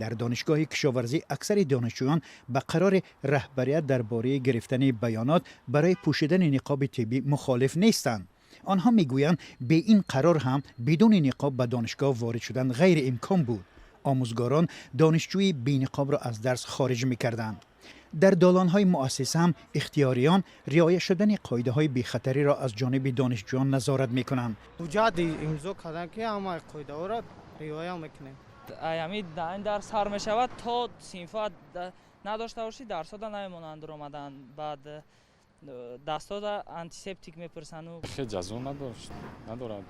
Дар Донишгоҳи кишоварзӣ аксари донишҷӯён ба қарори раҳбарият дар бораи гирифтани баёнот барои пӯшидани ниқоби тиббӣ мухолиф нестанд. Онҳо мегӯянд, бе ин қарор ҳам бидуни ниқоб ба донишгоҳ ворид шудан ғайриимкон буд. Омӯзгорон донишҷӯи бениқобро аз дарс хориҷ мекарданд. Дар долонҳои муассиса ҳам ихтиёриён риоя шудани қоидаҳои бехатариро аз ҷониби донишҷӯён назорат мекунанд. Ҳуҷҷат имзо кардан, ки ҳамаи қоидаҳоро риоя мекунем. Ами дарс сар мешавад, то синфа надошта бошӣ, дарсода намемонанд омадан. Баъд дастода антисептик мепурсану. Хел ҷазо надошт, надорад.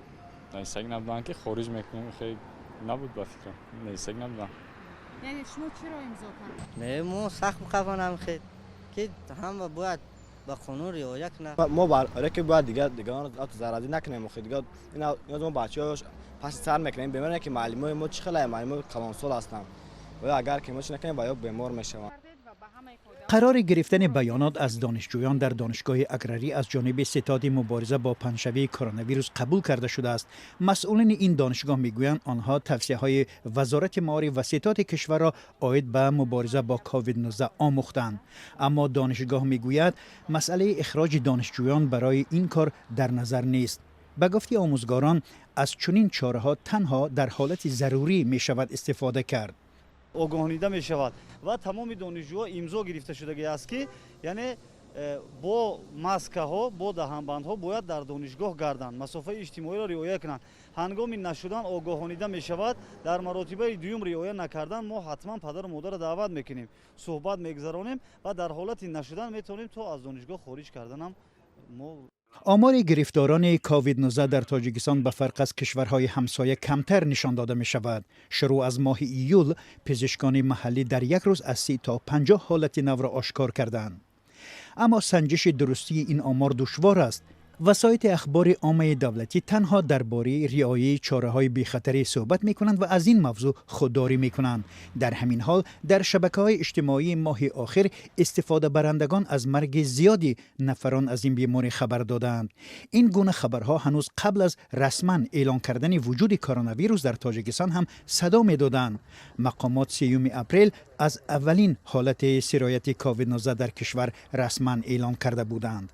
Нависак набуданд, ки хориҷ мекунем, хел набуд, ба фикрам, нависак набуданд. Яъне шумо чиро имзо кардед? Не, мо сахт муқафанам, хел ки ҳама бояд ба қонун риоя кунад. Мо барое ки бояд дигар дигаронро зараздӣ накунем. Охи, дигар ина мо бачаҳо паси сар мекунем, бемор ки муаллимои мо чӣ хеле муаллимои калонсол ҳастанд ва агар ки мо чӣ накунем, ва ё бемор мешаванд. Қарори гирифтани баёнот аз донишҷӯён дар Донишгоҳи аграрӣ аз ҷониби ситоди мубориза бо паҳншавии коронавирус қабул карда шудааст. Масъулини ин донишгоҳ мегӯянд, онҳо тавсияҳои Вазорати маориф ва ситоди кишварро оид ба мубориза бо ковид-19 омӯхтанд. Аммо донишгоҳ мегӯяд, масъалаи ихроҷи донишҷӯён барои ин кор дар назар нест. Ба гуфти омӯзгорон, аз чунин чораҳо танҳо дар ҳолати зарурӣ мешавад истифода кард. Огоҳонида мешавад ва тамоми донишҷӯҳо имзо гирифта шудагӣ аст, ки яъне бо маскаҳо, бо даҳанбандҳо бояд дар донишгоҳ гарданд, масофаи иҷтимоиро риоя кунанд. Ҳангоми нашудан огоҳонида мешавад. Дар маротибаи дуюм риоя накардан мо ҳатман падару модарро даъват мекунем, суҳбат мегузаронем ва дар ҳолати нашудан метавонем то аз донишгоҳ хориҷ карданам мо. Омори гирифторони ковид-19 дар Тоҷикистон ба фарқ аз кишварҳои ҳамсоя камтар нишон дода мешавад. Шурӯъ аз моҳи июл пизишкони маҳаллӣ дар як рӯз аз 30 то 50 ҳолати навро ошкор карданд. Аммо санҷиши дурустии ин омор душвор аст. Васоити ахбори оммаи давлатӣ танҳо дар бораи риояи чораҳои бехатарӣ суҳбат мекунанд ва аз ин мавзӯъ худдорӣ мекунанд. Дар ҳамин ҳол, дар шабакаҳои иҷтимоии моҳи охир истифодабарандагон аз марги зиёди нафарон аз ин беморӣ хабар додаанд. Ин гуна хабарҳо ҳанӯз қабл аз расман эълон кардани вуҷуди коронавирус дар Тоҷикистон ҳам садо медоданд. Мақомот 30 апрел аз аввалин ҳолати сирояти ковид-19 дар кишвар расман эълон карда буданд.